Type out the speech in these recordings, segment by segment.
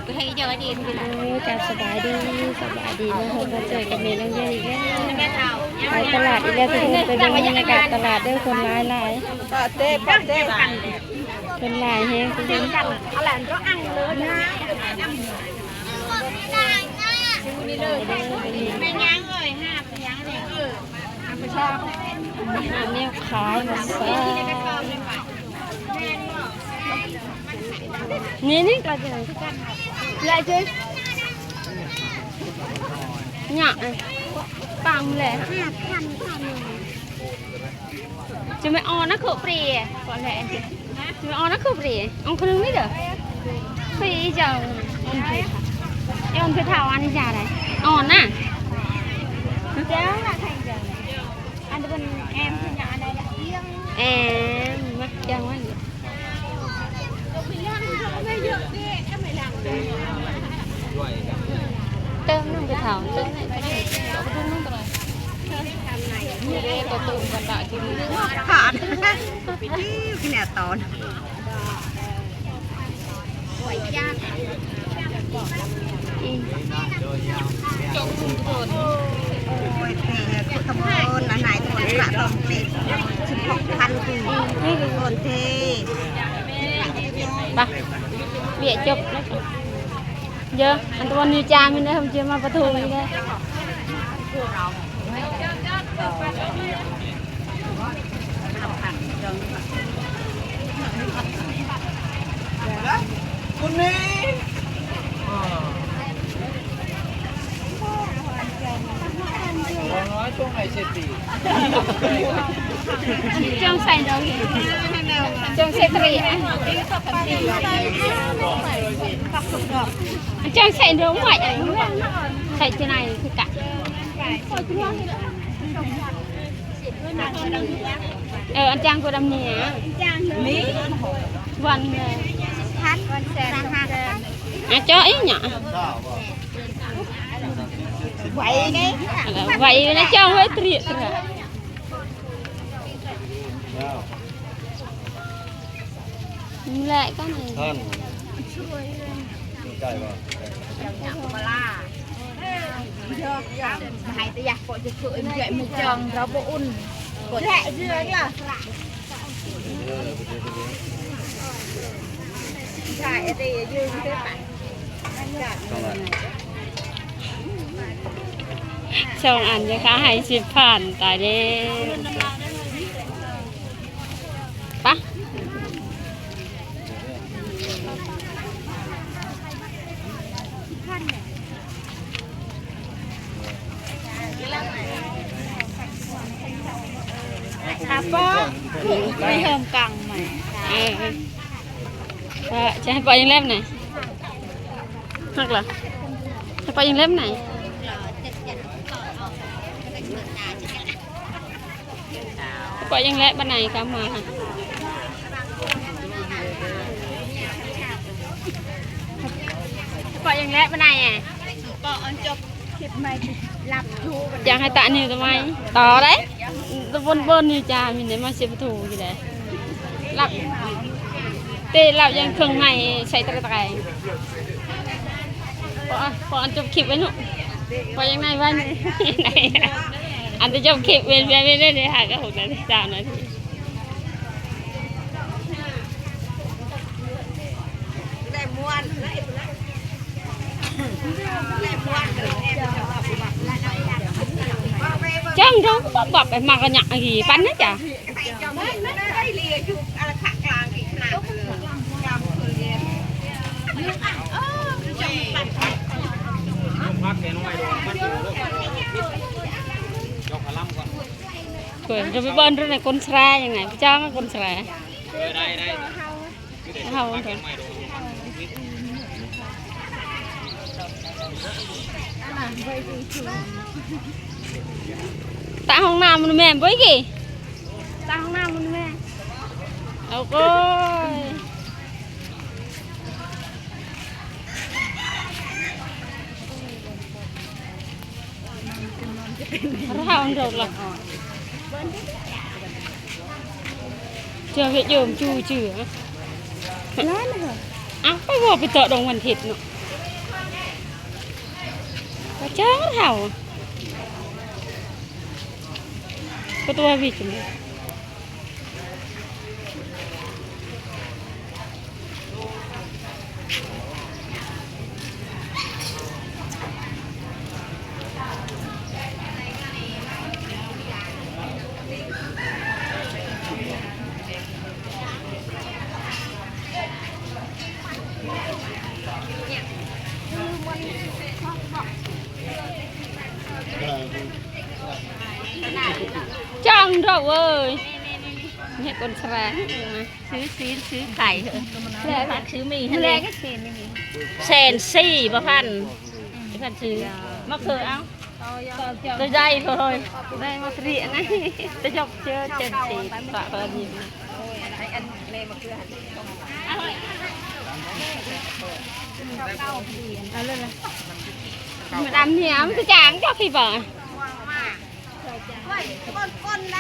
ໂອ້ ກາບສະບາຍດີ ສະບາຍດີເນາະ ພົບມາເຈີກັບແມ່ນ້ອງເດືອນອີກແລ້ວ ໄປຕະຫຼາດອີກແລ້ວທຸກຄົນ ໄປເບິ່ງບັນຍາກາດຕະຫຼາດເດີ ຄົນຫຼາຍໆ ຄົນຫຼາຍແຮງທຸກຄົນ. ແນວຂາຍມາຊະ ນີ້ ນີ້ກໍຈະ ລະເຈຍ ຫຍັງ ປັງແຫຼະ ຫ້າພັນ ຈະໄມ່ອ່ອນນະ ໂຄເປຣ ກໍແຫຼະ ຈະໄມ່ອ່ອນນະ ໂຄເປຣ ອ່ອນຄົນໜຶ່ງນີ້ເດີ ເປັນອີ່ຫຍັງ ອ່ອນເພິ່ນເຖົ້າ ອ່ອນອີ່ຫຍັງໃດ ອ່ອນນະ ເຈົ້າລະ ອັນເປັນແອມ ແອມ ມາ ຈອງໄວ້ ເຕີມໜຶ່ງໄປເຖົ້າ ເຕີມໜຶ່ງ ເອົາໄປເຕີມໜຶ່ງກໍໄດ້ ເອີ ກໍເຕີມກັນໄດ້ ຂາດ ແນວຕອນ ໂອ້ຍ ແພງ ໂອ້ຍ ທຸກຄົນ ອັນໄຫນໂທລະສັບຕ້ອງຕິດ ສິບຫົກພັນກີບ ທຸກຄົນເທ ໄປ ວຽກຈົບແລ້ວ ເຢີ ອັນຕະວັນນິວຈາມິນເດີ ເຮົາຈະມາປະທູນີ້ເດີ. ຈອງໃສ່ດອກ ຈອງໃສ່ຕຣີ ຈອງໃສ່ດອກໄມ້ ໃສ່ຈະໄນຄືກະ. ເອີ ອັນຈາງກວ່າດຳນີ້ນະ ນີ້ ວັນ ພັນ ວັນແສນ ອາ ເຈາະອີຫຍັງ ໄວໄງ ໄວນະ ເຈາະໄວຕຣີຕຣາ ແຫຼະກໍນີ້ ທ່ານ ໃກ້ບໍ່? ໃຫ້ແຕ່ຢາກເກາະຈະເຄີຍເອື້ອຍມາຈອງ ເຮົາບໍ່ອຸ່ນ ເກາະແຫຼະເຊື່ອນີ້ລະ ສອງອັນເດີຄ່ະ ໃຫ້ສິບພັນ ຕາຍແລ້ວ ປະ. ອາ ປ້ອ ໄປເລີ່ມກາງໃໝ່ ເອີ ເອີ ຈະໃຫ້ປ້ອຍິງແລັບໄຫນ ຮັກລະ ໃຫ້ປ້ອຍິງແລັບໄຫນ. ປະຍັງແລະບັນໄດກຳມາ ປະຍັງແລະບັນໄດ ປະອັນຈົບຄລິບໃໝ່ ລັບຢູ່ ຢາກໃຫ້ຕະນິວຕະໄມຕໍ່ໄດ້ ວົນໆຢູ່ຈ້າ ມີແນວມາເຊປະຕູຢູ່ແຫຼະ ລັບ ເຕະລັບຍັງເຄື່ອງໃໝ່ໃສ່ຕະກະແຕງ ພໍ ພໍອັນຈົບຄລິບໄວ້ເນາະ ພໍຍັງໄດ້ວ່າ ອັນຈະຈົບຄລິບເປັນ ເປັນ ເປັນໄດ້ຫ້າກັບຫົກນາທີ ສາມນາທີ ໄດ້ມ່ວນ ໄດ້ມ່ວນ ຈ້າງເຮົາບັບໆ ໄປມາກະຫຍັກອີ່ ປັນນະຈ້າ. ເພິ່ນຈະໄປເບິ່ງດູນະ ຄົນແຊຍັງໄງ ເຈົ້າຄົນແຊ ເຮົາ ຕາຫ້ອງນ້ຳມັນແມ່ນບໍ່ອີກ ຕາຫ້ອງນ້ຳມັນແມ່ນ ໂອ້ໂກຍ ເຈົ້າເຮັດໂຍມຈູຈື່ ລ້ານນະ ເອົ້າ ໄປເວົ້າໄປເຈາະດົງວັນທິດເນາະ. ເຈີເຖົ້າ ກະຕົວວິກ ຈັ່ງເຖາະເວີຍ ເຮັດຄົນສະແລງ ຊື້ຊີ້ນຊື້ໄກ່ ແລ້ວຊື້ໝີ່ຫັ້ນແຫຼະ ແສນສີ່ບໍ່ພັນ ພັນຊື້ ມາເຂີເອົາ ໄດ້ເລີຍ ໄດ້ມາສະລິອັນນັ້ນ ຕະຢອກເຈີເຈັດສິບ ປະເພິ່ນ ມາດາມເນຍ ມັນຄືຈາງເຈົ້າທີ່ບໍ່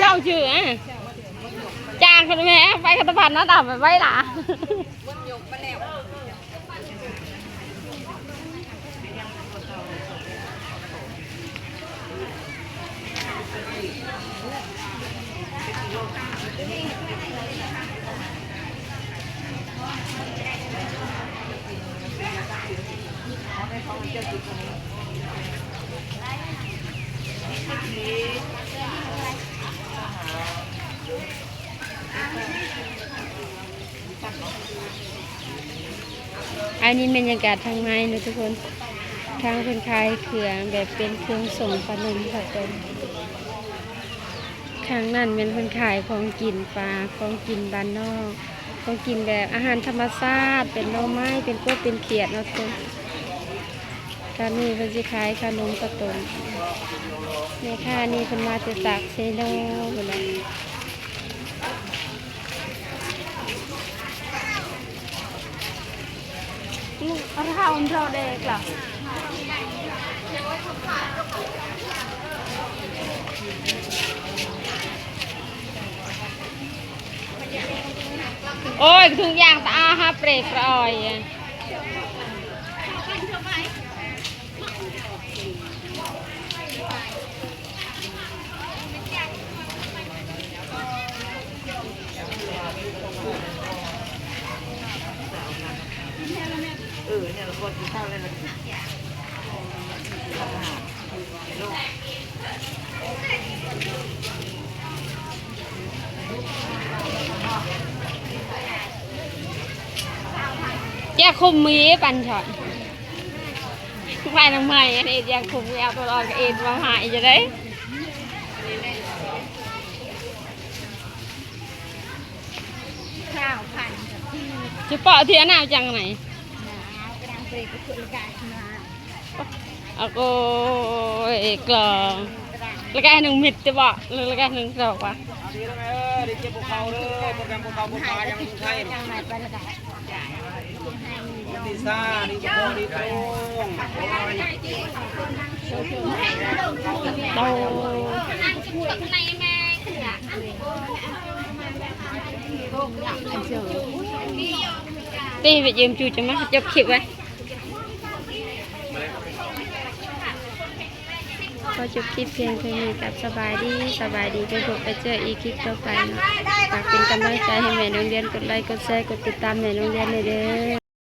ເຈົ້າຈື່ອະ ຈາງຄົນແມ່ ໄປຄັດຕະພັນນະ ດຳໄວ້ຫຼາ. ອັນນີ້ບັນຍາກາດທາງໃນເນາະທຸກຄົນ ທາງເພິ່ນຂາຍເຄື່ອງແບບເປັນເຄື່ອງສົ້ມຂະໜົມເຂົ້າຕົ້ມ ທາງນັ້ນແມ່ນເພິ່ນຂາຍຂອງກິນປ່າ ຂອງກິນບ້ານນອກ ຂອງກິນແບບອາຫານທຳມະຊາດ ເປັນໜໍ່ໄມ້ ເປັນກົບ ເປັນຂຽດເນາະທຸກຄົນ ທາງນີ້ເພິ່ນຊິຂາຍຂະໜົມເຂົ້າຕົ້ມ ແມ່ຄ້ານີ້ເພິ່ນມາແຕ່ປາກເຊໂນພຸ້ນແຫຼະ. ໂອ້ຍ ທຸກຢ່າງຕາອາຫາເປຣດປຣອຍ. ເອີ ເນາະ ລະກໍກິນເຂົ້າແລ້ວລະ ແຈກຄຸມມີປັນເທາະ ໄປນຳໃໝ່ ອັນເອດຢາຄຸມແອວຕະຫຼອດ ກະເອດວ່າຫາຍຈະໄດ້ ຊາວພັນ ຈະເປາະທີ່ອະນາວຈັ່ງໄນ ອາໂກຍ ກອງ ລະກະໜຶ່ງມິດຈະເບາະ ລະກະໜຶ່ງດອກວະ. ຕີໄປຢືມຈູຈະມາຈົບຄລິບໄວ້. ຂໍຈົບຄລິບພຽງເທົ່ານີ້ກັບສະບາຍດີ ສະບາຍດີ ໄປພົບໄປເຈີອີກຄລິບຕໍ່ໄປເນາະ. ຝາກເປັນກຳລັງໃຈໃຫ້ແມ່ໂຮງຮຽນ ກົດໄລ ກົດແຊ ກົດຕິດຕາມແມ່ໂຮງຮຽນແດ່ເດີ.